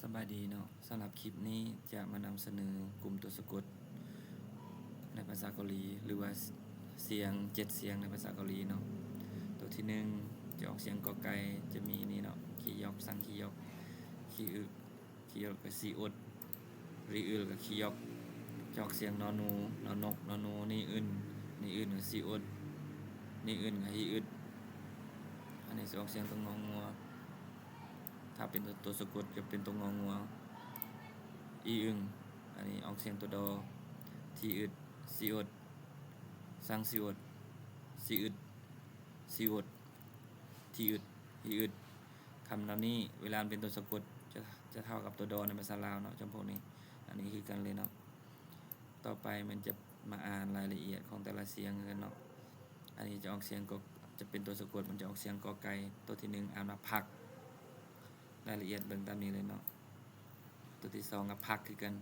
ສະບາຍດີເນາະ, ສຳລັບຄລິບນີ້ຈະມານຳສະເໜີກຸ່ມຕົວສະກົດໃນພາສາເກົາຫຼີ ຫຼືວ່າສຽງເຈັດສຽງໃນພາສາເກົາຫຼີເນາະ. ຕົວທີໜຶ່ງຈະອອກສຽງກໍໄກ່ ຈະມີນີ້ເນາະ, ຄີຢອກ, ຊັງຄີຢອກ, ຄີອຶ, ຄີຢອກ ແລ້ວກໍຊີອົດ, ຣີອຶ ແລ້ວກໍຄີຢອກ. ຈະອອກສຽງນໍນູ, ນໍນົກ, ນໍນູ, ນີອຶນ, ນີອຶນ ກໍຊີອົດ, ນີອຶນ ກໍຮີອຶດ. ອັນນີ້ຈະອອກສຽງຕົວງໍງົວ. ຖ້າເປັນຕົວ ຕົວສະກົດຈະເປັນຕົວງໍງົວ, ອີອຶງ. ອັນນີ້ອອກສຽງຕົວດໍ, ທີອຶດ, ຊີອົດ, ຊັງຊີອົດ, ຊີອຶດ, ຊີອົດ, ທີອຶດ, ຮີອຶດ. ຄຳເຫຼົ່ານີ້ເວລາມັນເປັນຕົວສະກົດຈະ ຈະເທົ່າກັບຕົວດໍໃນພາສາລາວເນາະ, ຈຳພວກນີ້. ອັນນີ້ຄືກັນເລີຍເນາະ. ຕໍ່ໄປມັນຈະມາອ່ານລາຍລະອຽດຂອງແຕ່ລະສຽງຄືກັນເນາະ. ອັນນີ້ຈະອອກສຽງກໍ ຈະເປັນຕົວສະກົດ, ມັນຈະອອກສຽງກໍໄກ່. ຕົວທີໜຶ່ງອ່ານວ່າພັກ. ລາຍລະອຽດເບິ່ງຕາມນີ້ເລີຍເນາະ. ຕົວທີສອງກໍພັກຄືກັນ.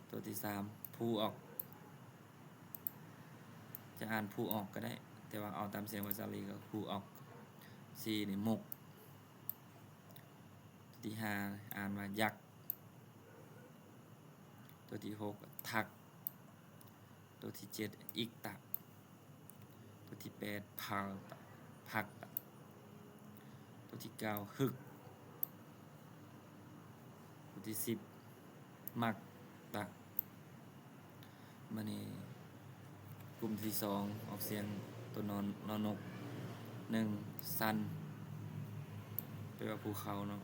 ຕົວທີສາມພູອອກ, ຈະອ່ານພູອອກກໍໄດ້, ແຕ່ວ່າເອົາຕາມສຽງພາສາເກົາຫຼີກໍພູອອກ. ສີ່ນີ້ໝົກ. ຕົວທີຫ້າອ່ານວ່າຍັກ. ຕົວທີຫົກທັກ. ຕົວທີເຈັດອິກຕະ. ຕົວທີແປດພັກຕະ, ພັກຕະ. ຕົວທີເກົ້າຮຶກ. ຕົວທີສິບມັກຕະ. ບາດນີ້ກຸ່ມທີສອງອອກສຽງຕົວນໍ, ນໍນົກ. ໜຶ່ງຊັນ ແປວ່າພູເຂົາເນາະ.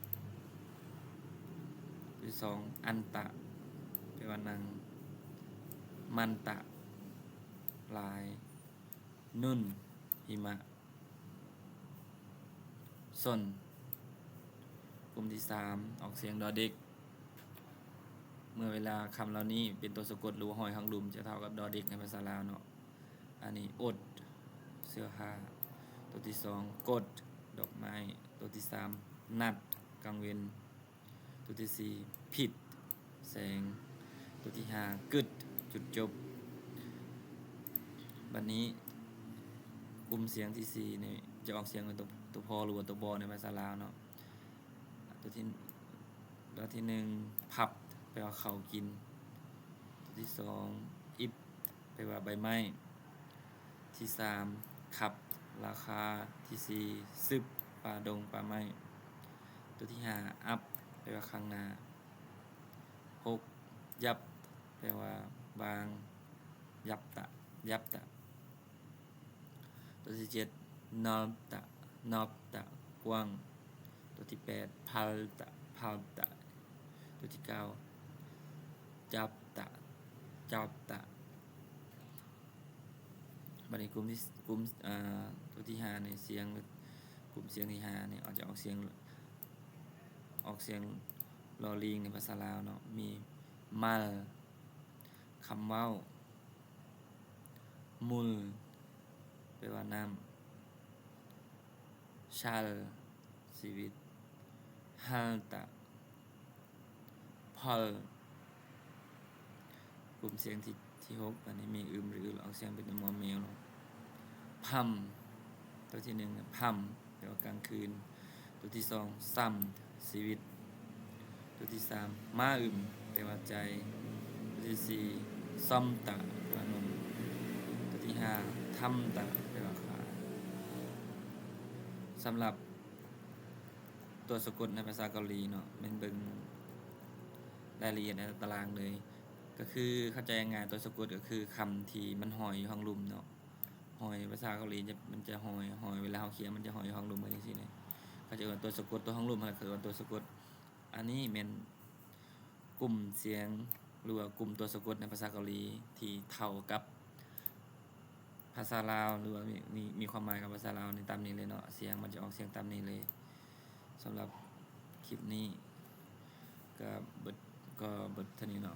ຕົວທີສອງອັນຕະ ແປວ່ານັ່ງ. ມັນຕະ ຫຼາຍ. ນຸນ ຫິມະ. ຊົນ. ກຸ່ມທີສາມອອກສຽງດໍເດັກ. ເມື່ອເວລາຄຳເຫຼົ່ານີ້ເປັນຕົວສະກົດ ຫຼືວ່າຫ້ອຍຮັກລຸ່ມ ຈະເທົ່າກັບດໍເດັກໃນພາສາລາວເນາະ. ອັນນີ້ອົດ ເສື້ອຜ້າ. ຕົວທີສອງກົດ ດອກໄມ້. ຕົວທີສາມນັດ ກາງເວັນ. ຕົວທີສີ່ຜິດ ແສງ. ຕົວທີຫ້າກຶດ ຈຸດຈົບ. ບາດນີ້ກຸ່ມສຽງທີສີ່ນີ້ຈະອອກສຽງເປັນຕົວ ຕົວ ພໍ ຫຼືວ່າຕົວ ບໍ ໃນພາສາລາວເນາະ. ຕົວທີ ຕົວທີໜຶ່ງພັບ ແປວ່າເຂົ້າກິນ. ຕົວທີສອງອິບ ແປວ່າໃບໄມ້. ທີສາມຄັບ ລາຄາ. ທີສີ່ຊຶບ ປ່າດົງ ປ່າໄມ້. ຕົວທີຫ້າອັບ ແປວ່າຂ້າງໜ້າ. ຫົກຢັບ ແປວ່າວາງ. ຢັບຕະ ຢັບຕະ. ຕົວທີເຈັດນອບຕະ ນອບຕະ ກວ້າງ. ຕົວທີແປດພັລຕະ ພັລຕະ. ຕົວທີເກົ້າຈັບຕະ ຈັບຕະ. ບາດນີ້ກຸ່ມທີ ກຸ່ມ ເອີ ຕົວທີຫ້ານີ້ສຽງ ກຸ່ມສຽງທີຫ້ານີ້ອາດຈະອອກສຽງ ອອກສຽງລໍລີງໃນພາສາລາວເນາະ. ມີມາລ ຄຳເວົ້າ. ມຸລ ແປວ່ານ້ຳ. ຊາລ ຊີວິດ. ຮາລຕະ ພອລ. ກຸ່ມສຽງທີ ທີຫົກ ອັນນີ້ມີອຶມ ຫຼື ອຶ ອອກສຽງເປັນ ມ ແມວເນາະ. ພຳ ຕົວທີໜຶ່ງນະ ພຳ ແປວ່າກາງຄືນ. ຕົວທີສອງຊຳ ຊີວິດ. ຕົວທີສາມມາອຶມ ແປວ່າໃຈ. ຕົວທີສີ່ຊອມຕະ ແປວ່າໜຸ່ມ. ຕົວທີຫ້າທຳຕະ ແປວ່າຂາ. ສຳລັບຕົວສະກົດໃນພາສາເກົາຫຼີເນາະ ແມ່ນເບິ່ງລາຍລະອຽດໃນຕາລາງເລີຍ. ກໍຄືເຂົ້າໃຈງ່າຍໆ ຕົວສະກົດກໍຄືຄຳທີ່ມັນຫ້ອຍຢູ່ທາງລຸ່ມເນາະ. ຫ້ອຍ ພາສາເກົາຫຼີຈະ ມັນຈະຫ້ອຍ, ຫ້ອຍ ເວລາເຮົາຂຽນມັນຈະຫ້ອຍຢູ່ທາງລຸ່ມໄປຈັ່ງຊີ້ນະ. ເຂົາຈະເອີ້ນຕົວສະກົດ, ຕົວທາງລຸ່ມເຂົາເອີ້ນຕົວສະກົດ. ອັນນີ້ແມ່ນກຸ່ມສຽງ ຫຼືວ່າກຸ່ມຕົວສະກົດໃນພາສາເກົາຫຼີທີ່ເທົ່າກັບພາສາລາວ ຫຼືວ່າມີ, ມີ, ມີຄວາມໝາຍກັບພາສາລາວໃນຕາມນີ້ເລີຍເນາະ. ສຽງມັນຈະອອກສຽງຕາມນີ້ເລີຍ. ສຳລັບຄລິບນີ້ກໍເບິດ, ກໍເບິດເທົ່ານີ້ເນາະ.